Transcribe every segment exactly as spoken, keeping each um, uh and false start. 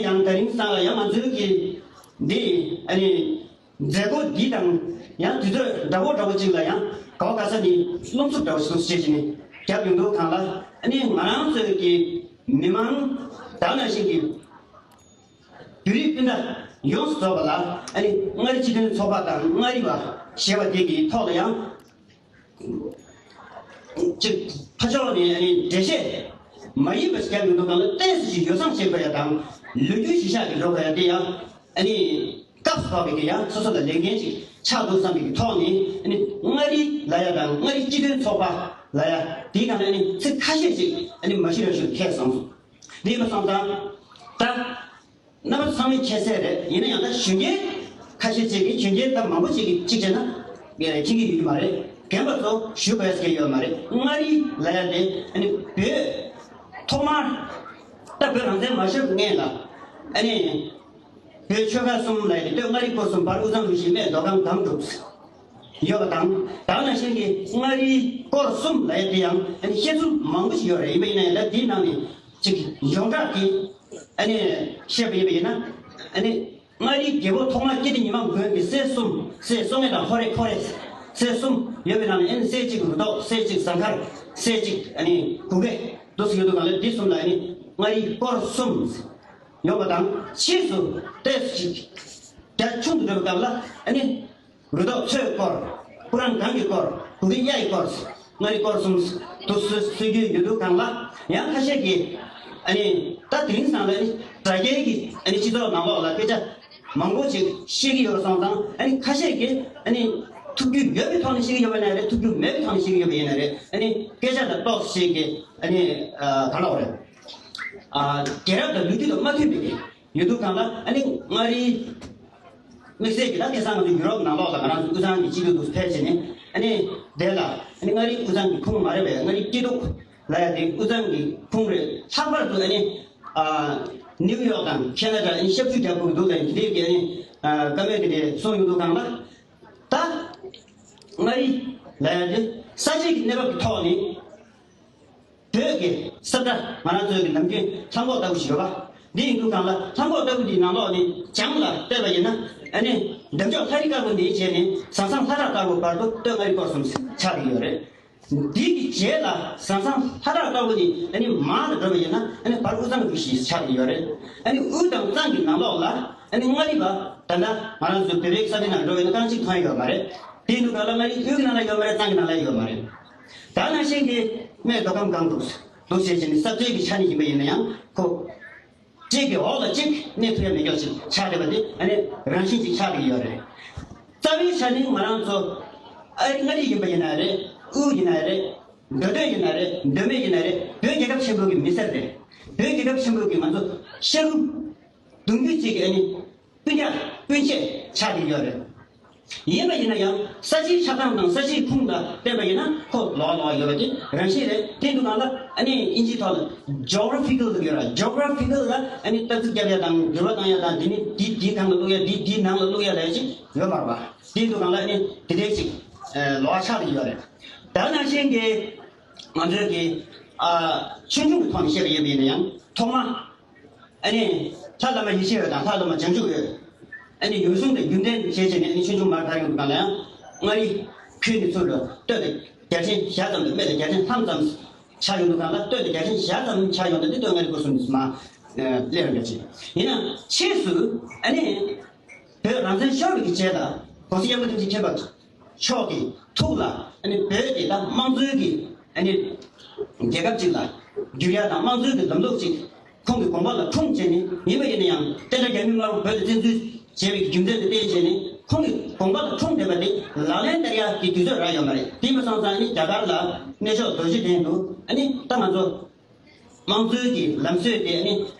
ཡང་དེ་རིང་སང་ལ་ཡང་ང་ཚོའི་གི་འདི་ཨ་ནི་མཛད་སྒོ་འདི་དང་ཡང་དུས་ཚོད་འདྲ་བོ་འདྲ་བོ་ཅིག་ལ་ཡང་ག་བ་ག་ས་ནས་སློབ་ཚུགས་འདྲ་བོ་ཞིག་བྱེད་ཀྱི་ནས་རྒྱབ་ཡོང་འདུག་གང་ལ། ཨ་ནི་ང་རང་ཚོའི་གི་མི་མང་དག་ནང་བཞིན་གྱི་བོད་རིགས་སྤུན་ཟླ་ཡོངས་སུ་རྫོགས་པ་ལ་ཨ་ནི་མངའ་རིས་སྤྱི་མཐུན་ཚོགས་པ་དང་མངའ་རིས་པ་ཞེས་པ་དེ་གི་ཐོག་ལ་ཡང་། ཅིག་ཕ་ཕྱོགས་ནས་ཨ་ནི་འགྲེལ་བཤད་མ་ཡིན་པ་ཞིག་བརྒྱབ་ཡོང་དུས་གང་ལ་ཏོག་ཙམ་ཞིག་ཡོ་བསྲང་བྱེད་དགོས་ཡ་དང་ལོ་རྒྱུས་ཤིག་བཞག་གི་འགྲོ་དགོས་ཡ་དེ་ཡང་ཨ་ནི་སྐབས་སུ་བབས་པའི་གི་ཡང་སོ་སོ་ལ་ལས་འགན་ཞིག་ཆགས་འདུག་བསམ་པའི་གི་ཐོག་ནས་ཨ་ནི་མངའ་རིས་ལབ་ཡ་དང་མངའ་རིས་སྤྱི་མཐུན་ཚོགས་པ་ལབ་ཡ་དེའི་སྒང་ལ་ཨ་ནི་ཚིག་ཁ་ཤས་ཤིག་ཨ་ནི་མ་ཞུ་ར་ཞུ་ཁས་བླངས་སོང་། དེ་ཡིན་པ་སོང་ཙང་ད། རྣམ་པ་ཚང་མས་མཁྱེན་གསལ་རེད། ཡིན་ན་ཡང་ད་གཞོན་སྐྱེས་ཁ་ཤས་ཅིག་གིས་གཞོན་སྐྱེས་ད་མང་པོ་ཅིག་གིས་གཅིག་བྱས་ན་མཁྱེན་གྱི་ཡོད་ཀྱི་མ་རེད། རྒན་པ་ཚོ་ཞུ་དགོས་ཀྱི་ཡོད་མ་རེད། མངའ་རིས་ལབ་ཡ་དེ་ཨ་ནི་བོད་ཐོག་མར་ད་བོད་རང་བཙན་མ་ཤོར་སྔོན་ལ་ཨ་ནི་བོད་ཆོལ་ཁ་གསུམ་ལབ་ཡ་དེ་སྟོད་མངའ་རིས་སྐོར་གསུམ་བར་དབུས་གཙང་རུ་བཞི་སྨད་མདོ་ཁམས་སྒང་དྲུག་ཡོད་པ་དང་། ད་ག་ནང་བཞིན་གྱི་མངའ་རིས་སྐོར་གསུམ་ལབ་ཡ་དེ་ཡང་ཨ་ནི་བཤད་ཚུལ་མང་པོ་ཞིག་ཡོད་རེད། ཡིན་པ་ཡིན་ན་ཡང་ད་དེའི་ནང་ནས་ཅིག་ཡོངས་གྲགས་ཀྱི་ཨ་ནི་བཤད་པ་ཡིན་པ་ཡིན་ན། ཨ་ནི་མངའ་རིས་རྒྱལ་པོ་ཐོག་མ་སྐྱིད་ལྡེ་ཉི་མ་མགོན་གྱི་སྲས་གསུམ། སྲས་བསོད་སྔོན་དང་ཧོར་རེ་ཁོ་རེ་སྲས་གསུམ་ཡོད་པའི་ནང་ནས་ཨ་ནི་སྲས་གཅིག་རུ་ཐོག་སྲས་གཅིག་ཟངས་དཀར། སྲས་གཅིག་ཨ་ནི་གུ་གེ་འདུག་སེ་ཡོད་དུས་གང་ལ་འདི་གསུམ་ལ་ཨ་ནི་མངའ་རིས་སྐོར་གསུམ་ཡོད་པ་དང་། ཕྱིས་སུ་ཏོག་ཙམ་ཞིག་རྒྱ་ཆུང་དུ་འགྲོ་བའི་སྐབས་ལ་ཨ་ནི། རུ་ཐོག་མཚོའི་སྐོར། སྤུ་རང་སྒང་གི་སྐོར། གུ་གེ་གཡའ་ཡི་སྐོར། མངའ་རིས་སྐོར་གསུམ་དུ་སྲོལ་སྲོལ་རྒྱུན་ཡོད་དུས་གང་ལ། ཡང་ཁ་ཤས་ཀྱིས་ཨ་ནི་ད་དེ་རིང་སང་ལ་ནི་དྲ་རྒྱའི་གི་ཨ་ནི་སྤྱི་ཚོགས་ནང་ལོགས་ལ་སྐད་ཆ་མང་པོ་ཅིག་བཤད་ཀྱི་ཡོད་པ་སོང་ཙང་། ཨ་ནི་ཁ་ཤས་ཀྱིས་ཨ་ནི་ཐུགས་རྒྱུས་ཡོད་པའི་ཐོག་ནས་བཤད་ཀྱི་ཡོད་པ་ཡིན་ན་རེད། ཐུགས་རྒྱུས་མེད་པའི་ཐོག་ནས་བཤད་ཀྱི་ཡོད་པ་ཡིན་ན་རེད། ཨ་ནི་སྐད་ཆ་དང་ཏོག་ཙམ་ཞིག་གི་ཨ་ནི་ག་ལབ་དགོས་རེད། རྒྱལ་རབས་དང་ལོ་རྒྱུས་དང་མ་མཐུན་པའི་གི་ཡོད་དུས་གང་ལ། ཨ་ནི་མངའ་རིས་དམིགས་བསལ་གྱི་ད་ཁ་སང་ང་ཚོ་ཡུ་རོབ་ནང་ལོགས་ལ་ང་རང་ཚོ་དབུས་གཙང་གི་སྤྱི་འཐུས་འདུག་ཕེབས་བྱས་ནས། ཨ་ནི་དེ་ལ་ཨ་ནི་མངའ་རིས་དབུས་གཙང་གི་ཁུངས་མ་རེད་པས། མངའ་རིས་སྐྱིད་སྡུག་ལབ་ཡ་དེ་དབུས་གཙང་གི་ཁུངས་རེད། ལྷག་པར་དུ་ཨ་ནི་ནིའུ་ཡོག་དང་ཁེ་ན་ཌ་ཨ་ནི་ཞབས་ཞུ་རྒྱག་དགོས་འདུག་ལབ་ཡ་དེ་འདྲའི་གི་ཨ་ནི་བཀའ་མོལ་དེ་འདྲ་གསུངས་ཡོང་དུས་གང་ལ། ད་མངའ་རིས་ལབ་ཡ་དེ་ས་ཆའི་གི་གནས་བབ་ཀྱི་ཐོག་ནས། བོད་ཀྱི་ས་ཁྲ་ང་རང་ཚོའི་གི་ནམ་རྒྱུན་ལྷམ་གོག་ལྟ་བུ་ཞིག་ཡོད་པ། འདི་ཡིན་དུས་གང་ལ་ལྷམ་གོག་ལྟ་བུ་འདིའི་ནང་ལོགས་ནས་བྱང་ལ་བལྟས་པ་ཡིན་ན། ཨ་ནི་འདབས་ལྕོག་ལྷ་རི་དཀར་པོ་འདིའི་རྗེས་ནས་ཟང་ཟང་ལྷ་བྲག་དཀར་པོ་བར་དུ་སྟོད་མངའ་རིས་སྐོར་གསུམ་ཆགས་ཀྱི་ཡོད་རེད། འདི་གི་རྗེས་ལ་ཟང་ཟང་ལྷ་བྲག་དཀར་པོ་འདི་ཨ་ནི་མར་ལ་འགྲོ་བ་ཡིན་ན་ཨ་ནི་བར་དབུས་གཙང་རུ་བཞི་ཆགས་ཀྱི་ཡོད་རེད། ཨ་ནི་དབུས་དང་གཙང་གི་ནང་ལོགས་ལ་ཨ་ནི་མངའ་རིས་པ་ད་ལྟ་ང་རང་ཚོ་བོད་པའི་ས་ཆ་ནང་འགྲོ་བ་ཡིན་ན་རྐང་གཅིག་ཐོན་ཡོད་མ་རེད། དེ་ཡིན་དུས་གང་ལ་མངའ་རིས་དབུས་ཀྱི་ནང་ལ་ཡོད་མ་རེད། གཙང་གི་ནང་ལ་ཡོད་མ་རེད། ད་ནང་བཞིན་གྱི་སྨད་མདོ་ཁམས་སྒང་དྲུག་འདུག་ཟེར་བྱས་ནས་ས་མཚམས་ཀྱི་ཆ་ནས་ཡིན་པ་ཡིན་ན་ཡང་ཁོ། གཅིག་གི་འོག་ལ་གཅིག་གནས་ཐུབ་ཡ་མེད་ཀྱོག་ཅིག་ཆགས་བསྡད་པ་དེ་ཨ་ནི་རང་བཞིན་ཅིག་ཆགས་བསྡད་ཡོད་རེད། རྩ་བའི་ཆ་ནས་ང་རང་ཚོ་ཨ་མངའ་རིས་ཡིན་པ་ཡིན་ན་རེད། དབུས་ཡིན་ན་རེད། མདོ་སྟོད་ཡིན་ན་རེད། མདོ་སྨད་ཡིན་ན་རེད། བོད་རྒྱལ་ཁབ་ཆེན་པོ་གི་མི་སེར་རེད། བོད་རྒྱལ་ཁབ་ཆེན་པོ་གི་ང་ཚོ་ཤ་རུ་གདུང་རྒྱུད་ཅིག་གི་ཨ་ནི། སྤུན་ཀྱག་སྤུན་མཆེད་ཆགས་ཀྱི་ཡོད་རེད། ཡིན་པ་ཡིན་ན་ཡང་ས་ཆའི་ཆགས་སྟངས་དང་ས་ཆའི་ཁུངས་ལ་བལྟས་པ་ཡིན་ན་ཁོ་ལོགས་ལོགས་ཡོད་པ་དེ་རང་བཞིན་རེད། དེ་འདུག་གང་ལ་ཨ་ནི་ཨིན་ཇིའི་ཐོག་ལ་ཇོ་གྷ་ར་ཕི་ཀལ་ཟེར་གྱི་ཡོད་ར། ཇོ་གྷ་ར་ཕི་ཀལ་ལ་ཨ་ནི་ལྟ་རྩིས་རྒྱབ་ཡ་དང་འགྱུར་བ་བཏང་ཡ་དང་། འདི་ནི་འདི་འདིའི་སྒང་ལ་བླུག་ཡ། འདི་འདིའི་ནང་ལ་བླུག་ཡ་ལབ་ཡ་ཅིག་ཡོད་མ་རེད་པ། དེ་འདུག་གང་ལ་ཨ་ནི་དེ་འདྲའི་ཅིག་ལོགས་ཆགས་ཀྱི་ཡོད་རེད། ད་ནང་བཞིན་གྱི་ང་ཚོའི་གི་ཨ་ཆོས་འབྱུང་གི་ཐོག་ནས་བཤད་པ་ཡིན་པ་ཡིན་ན་ཡང་ཐོག་མ། ཨ་ནི་ལྷ་བླ་མ་ཡེ་ཤེས་འོད་དང་ལྷ་བླ་མ་བྱང་ཆུབ་འོད། ཨ་ནི་འོད་སྲུང་དང་རྒྱུ་འབྲས་བྱས་བྱས་ནས་ཨ་ནི་ཆོས་འབྱུང་མར་དར་ཡོང་དུས་གང་ལ་ཡང་མངའ་རིས་ཁུལ་ནས་ཚུར་ལ་སྟོད་དང་རྒྱལ་ཕྲན་བཞག་ཙམ་དང་སྨད་དང་རྒྱལ་ཕྲན་ལྷམ་ཙམ་ཆགས་ཡོང་དུས་གང་ལ། སྟོད་དང་རྒྱལ་ཕྲན་བཞག་ཙམ་ཆགས་ཡོང་དུས་འདི་སྟོད་མངའ་རིས་སྐོར་གསུམ་ནས་མར་སླེབས་ཡོང་གི་ཅིག་ཡིན་ན་ཕྱིས་སུ་ཨ་ནི། བོད་རང་བཙན་ཤོར་བའི་རྗེས་ལ་༸གོང་ས་༸སྐྱབས་མགོན་ཐུགས་རྗེ་ཆེན་པོ་མཆོག་གི་ཐུགས་ལ་ཨ་ནི་བོད་དེ་ད་དམངས་གཙོའི་གི་ཨ་ནི་རྒྱལ་ཁབ་ཅིག་ལ་འགྱུར་ཡ་དང་། དམངས་གཙོའི་གི་ལམ་ལུགས་ཅིག་ཁོང་གི་དགོངས་པ་ལ་འཁྲུངས་བྱས་ནས། ཡིན་པ་ཡིན་ན་ཡང་བསྟན་དགྲ་རྒྱ་མི་དམར་པོ་བོད་ལ་བཙན་འཛུལ་བྱས་པའི་རྒྱུ་མཚན་དེ་བརྟེན་བྱས་ནས་ཁོང་གི་དགོངས་པ་ལ་འཁྲུངས་བསྡད་པ་དེ་ལག་ལེན་བསྟར་ཡ་གི་དུས་ཚོད་རག་ཡོད་མ་རེད། དེ་ཡིན་པ་སོང་ཙང་ཨ་ནི་རྒྱ་གར་ལ་གནས་མཆོག་རྡོ་རྗེ་གདན་དུ་ཨ་ནི་ད་ང་ཚོ། དམངས་གཙོའི་གི་ལམ་སྲོལ་དེ་ཨ་ནི་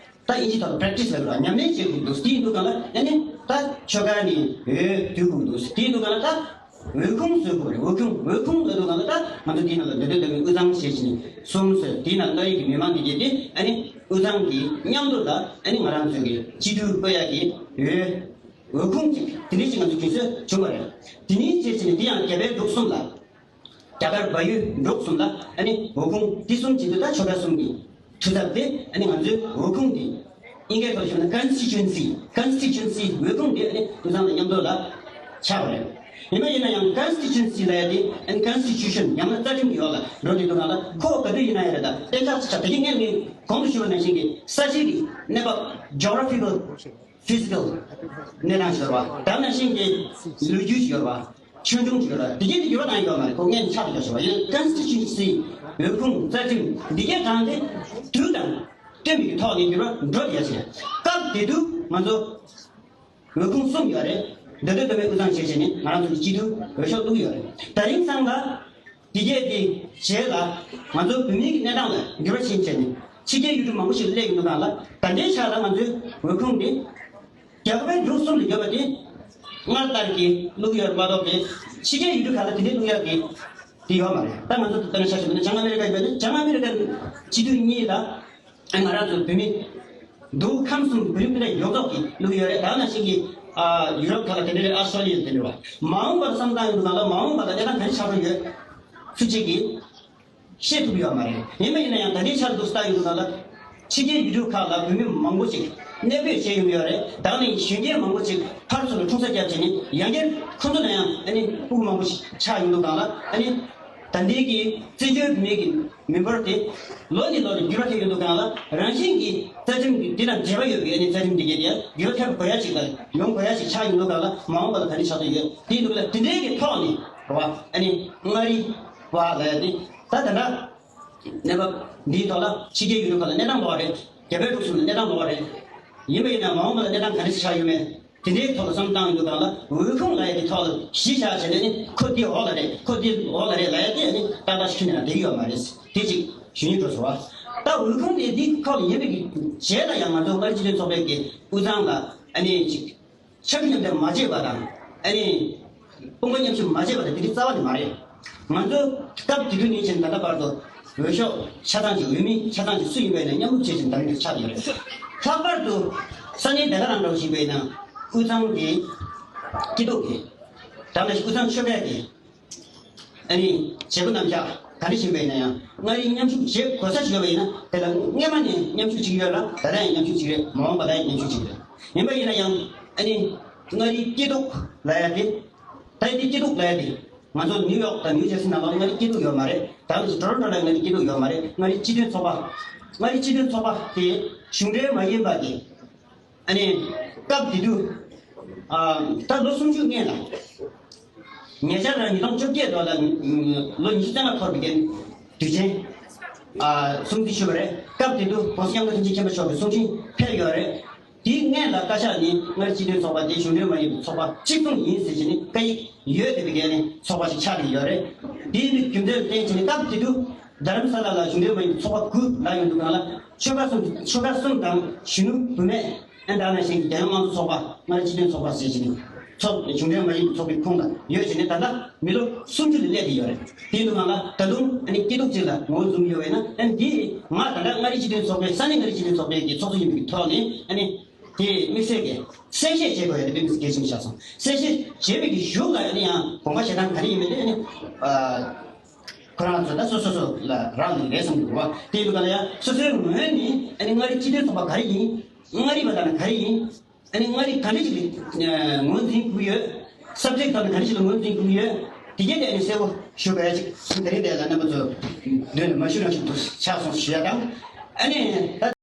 ད་ཨིན་ཇི་ཐོག་ལ་practice་ལབ་ར་ཉམས་ལེན་བྱེད་དགོས་འདུག་དེ་ཡིན་དུས་གང་ལ་ཨ་ནི་ད་ཆོལ་ཁ་ནས་འོས་བསྡུ་དགོས་འདུག་དེ་ཡིན་དུས་གང་ལ་ད་འོས་ཁུངས་བཟོ་དགོས་རེད། འོས་ཁུངས། འོས་ཁུངས་ལབ་དུས་གང་ལ་ད་ང་ཚོ་དེའི་ནང་ལ་མདོ་སྟོད་མདོ་སྨད་དབུས་གཙང་ཞེས་བྱས་ནས་གསུམ་བཟོས། དེའི་ནང་བློ་ཡིད་ཀྱི་མི་མང་འདི་གས་དེ་ཨ་ནི་དབུས་གཙང་གི་མཉམ་དུ་ལ་ཨ་ནི་ང་རང་ཚོའི་གི་སྤྱི་འཐུས་དབུ་ཡག་གི་འོས་འོས་ཁུངས་ཅིག་དེ་འདྲ་ཞིག་ང་ཚོ་རྒྱུན་སྲོལ་བྱུང་བ་རེད། དེ་ནས་བྱས་བྱས་ནས་དེ་ཡང་རྒྱ་བལ་འབྲུག་གསུམ་ལ། རྒྱ་གར་བལ་ཡུལ་འབྲུག་གསུམ་ལ་ཨ་ནི་འོས་ཁུངས་འདི་གསུམ་བྱེད་དུས་ད་ཆོལ་ཁ་གསུམ་གྱི་འཐུས་ཚབ་དེ་ཨ་ནི་ང་ཚོའི་འོས་ཁུངས་འདི་ དབྱིན་སྐད་ཐོག་ཞུས་ན་ཀོན་སི་ཊི་ཊུ་ཨེན་སི། ཀོན་སི་ཊི་ཊུ་ཨེན་སི་འོས་ཁུངས་དེ་ཨ་ནི་དབུས་གཙང་དང་མཉམ་དུ་ལ་ཆགས་པ་རེད། ཡིན་ན་ཡིན་ན་ཡང་ཀོན་སི་ཊི་ཊུ་ཨེན་སི་ལབ་ཡ་དེ་ཨ་ནི་ཀོན་སི་ཊི་ཊུ་ཤན་ཡང་ན་རྩ་ཁྲིམས་ཀྱི་འོག་ལ་འགྲོ་དུས་དུས་སྒང་ལ་ཁོ་ག་དུས་ཡིན་ན་ཡང་རེད། ད་གཏན་འཇགས་ཆ་དེ་གི་སྔོན་ནས་གོང་དུ་ཞུས་པ་ནང་བཞིན་གྱི་ས་གཞི་གི་གནས་བབ། ཇོ་གྷ་ར་ཕི་ཀལ་ཕི་ཛི་ཀལ་གནས་སྟངས་ཞིག་ཡོད་རེད་བ། ད་ནང་བཞིན་གྱི་ལོ་རྒྱུས་ཤིག་ཡོད་རེད་བ། ཆོས་འབྱུང་ཅིག་ཡོད་རེད། དེ་གས་དེ་འགྱུར་བ་བཏང་ཡོད་མ་རེད། ཁོ་སྔོན་ཆགས་བསྡད་ཡོད་ཞུ་བ་ཡིན། ཀོན་སི་ཊི་ཊུ་ཨེན་སི། འོས་ཁུངས། རྩ་ཁྲིམས། འདི་གས་གང་དེ་དུས་དང་བསྟུན་པའི་ཐོག་ནས་འགྱུར་བ་འགྲོ་བསྡད་ཡོད་ཞུ། སྐབས་དེ་དུས་ང་ཚོ་འོས་ཁུངས་གསུམ་ཡོད་རེད། མདོ་སྟོད་མདོ་སྨད་དབུས་གཙང་བྱས་བྱས་ནས་ང་རང་ཚོ་གི་སྤྱི་འཐུས་འོས་ཤོག་བླུགས་ཡོད་རེད། ད་རིང་སང་ལ་དེ་གས་དེ་རྗེས་ལ་ང་ཚོ་བོད་མིའི་གི་གནས་སྟངས་ལ་འགྱུར་བ་ཕྱིན་བྱས་ནས་ཕྱི་རྒྱལ་ཡུལ་གྲུ་མང་པོ་ཞིག་སླེབས་ཡོང་དུས་སྒང་ལ་ད་ལྟའི་ཆར་ལ་ང་ཚོའི་འོས་ཁུངས་དེ་རྒྱ་གར་པའི་འབྲུག་གསུམ་ལ་ཡོད་པ་དེ་སྔར་ལྟར་གྱི་བླུག་ཡོད་མ་གཏོགས་པའི་ཕྱི་རྒྱལ་ཡུལ་གྲུ་ཁག་ལ་དེ་འདྲའི་བླུག་ཡག་གི་དེ་ཡོད་མ་རེད། ད་ང་ཚོ་ད་ནང་ཆ་བཞག་པ་ན་བྱང་ཨ་མེ་རི་ཀ་ཡིན་པ་ན་བྱང་ཨ་མེ་རི་ཀ་སྤྱི་འཐུས་གཉིས་ལ་ང་རང་ཚོ་བོད་མི་འདུག་ཁམས་གསུམ་བོད་རིགས་སྤུན་ཟླ་ཡོངས་རྫོགས་ཀྱི་བླུག་ཡོད་རེད། ད་ནང་བཞིན་གྱི་ཨ་ཡུ་རོབ་ཁག་ལ་དེ་འདྲ་རེད། ཨ་སི་ཊྲེ་ལི་ཡ་ལ་དེ་འདྲ་རེད་བ། མ་འོངས་པར་བསམ་བཏང་ཡོང་དུས་སྒང་ལ་མ་འོངས་པ་ལ་གནས་སྟངས་ག་འདྲ་ཆགས་འགྲོ་ཡོད་སུ་གཅིག་གིས་ཤེས་ཐུབ་ཡོད་མ་རེད། ཡིན་པ་ཡིན་ན་ཡང་ད་ལྟའི་ཆར་དུ་ལྟ་ཡོང་དུས་སྒང་ལ་ཕྱི་རྒྱལ་ཡུལ་གྲུ་ཁག་ལ་བོད་མི་མང་པོ་ཞིག་གནས་སྤོས་བྱས་ཡོང་གི་ཡོད་རེད། ད་ནི་གཞོན་སྐྱེས་མང་པོ་ཞིག་ཕར་ཚུར་ལ་འཁྲུངས་ས་བརྒྱབ་བྱས་ནས་ཡང་བསྐྱར་ཁོ་ཚོ་ལ་ཡང་ཨ་ནི་ཕྲུ་གུ་མང་པོ་ཞིག་ཆགས་ཡོང་དུས་སྒང་ལ་ཨ་ནི་ད་ལྟའི་གི་བཙན་བྱོལ་བོད་མིའི་གི་མི་འབོར་དེ་ལོ་ནས་ལོ་ལ་འགྱུར་བ་ཐེབས་ཡོང་དུས་སྒང་ལ་རང་བཞིན་གྱིས་རྩ་ཁྲིམས་ཀྱི་འདི་དང་འབྲེལ་བ་ཡོད་པའི་ཨ་ནི་རྩ་ཁྲིམས་འདི་གས་དེ་ཡང་འགྱུར་བ་ཐེབས་དགོས་ཡ་ཞིག་དང་ཡོང་དགོས་ཡ་ཞིག་ཆགས་ཡོང་དུས་སྒང་ལ་མ་འོངས་པ་ལ་ག་འདྲ་ཆགས་འདོད་ཡོད། དེ་ཡིན་དུས་ལ་དེ་འདྲའི་གི་ཐོག་ནས་རེད་བ། ཨ་ནི་མངའ་རིས་པ་ལབ་ཡ་དེ་ད་ད་ལྟ་གནས་བབ་འདིའི་ཐོག་ལ་ཕྱི་རྒྱལ་ཡུལ་གྲུ་ཁག་ལ་གནས་སྟངས་ལོགས་རེད། རྒྱ་བལ་འབྲུག་གསུམ་ལ་གནས་སྟངས་ལོགས་རེད། ཡིན་པ་ཡིན་ན་མ་འོངས་པ་ལ་གནས་སྟངས་ག་འདྲ་ཞིག་ཆགས་ཡོད་མེད་དེ་འདྲའི་ཐོག་ལ་བསམ་བཏང་ཡོང་དུས་སྒང་ལ་འོས་ཁུངས་ལབ་ཡ་དེ་ཐོག་ལ་གཞི་བཞག་བྱས་ནས་ནི་ཁོ་དེ་འོག་ལ་རེད། ཁོ་དེ་འོག་ལ་རེད་ལབ་ཡ་དེ་ནི་ཏག་ཏག་ཞིག་ཁྱོན་ནས་ན་བསྡད་ཀྱི་ཡོད་མ་རེད། དེ་གཅིག་ཞུ་སྙིང་འདོད་སོང་བ། ད་འོས་ཁུངས་དེ་འདི་ཐོག་ལ་ཡིན་པའི་གི་རྗེས་ལ་ཡང་ང་ཚོ་མངའ་རིས་སྤྱི་མཐུན་ཚོགས་པའི་གི་དབུས་གཙང་ལ་ཨ་ནི་གཅིག་ཕྱག་མཉམ་དུ་མ་བྱས་པ་དང་། ཨ་ནི། དཔུང་པ་མཉམ་ཞུགས་མ་བྱས་པ་དང་དེ་འདྲའི་རྩ་བ་ནས་མ་རེད། ང་ཚོ་སྐབས་དེ་དུས་ནས་བྱས་ནས་ད་ལྟ་བར་དུ་འོས་ཤོག་ཆ་ཚང་གཅིག་འོས་མི་ཆ་ཚང་གཅིག་སུ་ཡིན་པ་ཡིན་ན་མཉམ་རུབ་བྱས་ཀྱི་འདང་གི་ཆགས་ཡོད་རེད། ལྷག་པར་དུ་ས་གནས་དེ་ག་རང་འདྲ་བོ་ཞིག་ཡིན་པ་ཡིན་ན་དབུས་གཙང་གི་སྐྱིད་སྡུག་གི། ད་ནི་དབུས་གཙང་ཆོལ་ཁ་གི། ཨ་ནི་བྱེད་སྒོ་རྣམ་གཞག་ག་འདྲ་ཞིག་ཡིན་པ་ཡིན་ན་ཡང་མངའ་རིས་མཉམ་ཞུགས་བྱེད་དགོས་ས་ཞིག་ཡོད་པ་ཡིན་ན་དེ་ལ་སྔོན་མ་ནས་མཉམ་ཞུགས་བྱེད་ཀྱི་ཡོད་ལ་ད་ལྟ་ཡང་མཉམ་ཞུགས་བྱེད་ཀྱི་རེད། མ་འོངས་པ་ལ་ཡང་མཉམ་ཞུགས་བྱེད་ཀྱི་རེད། ཡིན་པ་ཡིན་ན་ཡང་ཨ་ནི་མངའ་རིས་སྐྱིད་སྡུག་ལབ་ཡ་དེ། ད་ཡིན་དུས་སྐྱིད་སྡུག་ལབ་ཡ་དེ། ང་ཚོ་ནིའུ་ཡོག་དང་ནིའུ་ཇར་སི་ནང་ལ་མངའ་རིས་སྐྱིད་སྡུག་ཡོད་མ་རེད། ད་ང་ཚོ་ཊོ་རོན་ཊོ་ལ་མངའ་རིས་སྐྱིད་སྡུག་ཡོད་མ་རེད། མངའ་རིས་སྤྱི་མཐུན་ཚོགས་པ། མངའ་རིས་སྤྱི་མཐུན་ཚོགས་པ་དེ་གཞུང་འབྲེལ་མ་ཡིན་པ་གི། ཨ་ནི། སྐབས་དེ་དུས། ཨ། ད་ལོ་སུམ་ཅུ་སྔོན་ལ། ཉེ་ཆར་ལ་ཉིས་སྟོང་བཅོ་བརྒྱད་ལོ་ལ། ལོ་ཉི་ཤུ་རྩ་ལྔ་འཁོར་བའི་དུས་ཆེན། ཨ། སྲུང་བརྩི་ཞུས་པ་རེད། སྐབས་དེ་དུས་༸གོང་ས་༸སྐྱབས་མགོན་ཐུགས་རྗེ་ཆེན་པོ་མཆོག་གི་གསུང་འཕྲིན་ཕེབས་ཡོད་རེད། དེའི་སྔོན་ལ་བཀའ་ཤག་ནས་མངའ་རིས་སྤྱི་མཐུན་ཚོགས་པ་དེ་གཞུང་འབྲེལ་མ་ཡིན་པའི་ཚོགས་པ་གཅིག་མཚུངས་ཡིན་ཟེར་བྱས་ནས་བཀའ་ཡིག་ཡོད་བསྡད་པའི་སྒང་ནས་ཚོགས་པ་ཞིག་ཆགས་བསྡད་ཡོད་རེད། དེ་ཡིན་དུས་རྒྱུ་མཚན་བརྟེན་བྱས་ནས་སྐབས་དེ་དུས་རྡ་རམ་ས་ལ་ལ་གཞུང་འབྲེལ་མ་ཡིན་པའི་ཚོགས་པ་དགུ་ལ་ཡོང་དུས་སྒང་ལ་ཆོལ་ཁ་གསུམ་ཆོལ་ཁ་གསུམ་དང་གཞོན་ནུ་བུད་མེད་ཨན་ད་ནང་བཞིན་གྱི་རྒྱལ་ཡོངས་དམངས་གཙོ་ཚོགས་པ་མངའ་རིས་སྤྱི་མཐུན་ཚོགས་པ་ཟེར་བྱས་ནས་ཚོགས་གཞུང་འབྲེལ་མ་ཡིན་པའི་ཚོགས་པའི་ཁོངས་ལ་ཡོད་བྱས་ནས་ད་ལྟ་མི་ལོ་སུམ་ཅུ་ལ་སླེབས་ཀྱི་ཡོད་རེད། དེ་ཡིན་དུས་སྒང་ལ་ད་དུང་ཨ་ནི་སྐྱིད་སྡུག་ཅིག་ལ་ངོ་བོ་འཛོམས་ཡོད་པས་ན་ཨ་ནི་འདི་ང་ད་ལྟ་མངའ་རིས་སྤྱི་མཐུན་ཚོགས་པའི་ས་གནས་མངའ་རིས་སྤྱི་མཐུན་ཚོགས་པའི་གི་ཚོགས་གཙོ་ཡིན་པའི་ཐོག་ནས་ཨ་ནི། དེ་དམིགས་བསལ་གྱི་གསལ་བཤད་བྱེད་དགོས་ཡ་དེ་དཔེ་མི་སྲིད་གལ་ཆེན་ཆགས་སོང་། གསལ་བཤད་བྱེད་པའི་གི་གཞུག་ལ་ཨ་ནི་ཡང་དགོངས་པ་བཞེས་སྟངས་ག་རེ་ཡིན་མིན་དེ་ཨ་ནི་ཨ་ཁོ་རང་ཚོ་ད་སོ་སོ་སོ་ལ་རག་ལས་རེད་བསམ་གྱི་འདུག་བ། དེ་ཡིན་དུས་ག་ལ་ཡང་སོ་སོའི་ངོས་ནས་ཨ་ནི་མངའ་རིས་སྤྱི་མཐུན་ཚོགས་པ་ག་རེ་ཡིན། མངའ་རིས་པ་ལབ་ན་ག་རེ་ཡིན། ཨ་ནི་མངའ་རིས་ག་འདྲ་ཅིག་ལ་ངོས་འཛིན་དགོས་ཡོད། སབ་ཇེག་ཐོག་ནས་ག་འདྲ་ཅིག་ལ་ངོས་འཛིན་དགོས་ཡོད། དེ་གས་དེ་ཨ་ནི་གསལ་པོ་ཞུ་དགོས་ཡ་ཅིག་དེ་རིང་དེ་ལ་རྣམ་པ་ཚོ་མདུན་ལ་མ་ཞུ་རང་ཞིག་ཏུ་ཆགས་སོང་ཞུ་ཡ་དང་། ཨ་ནི་ད།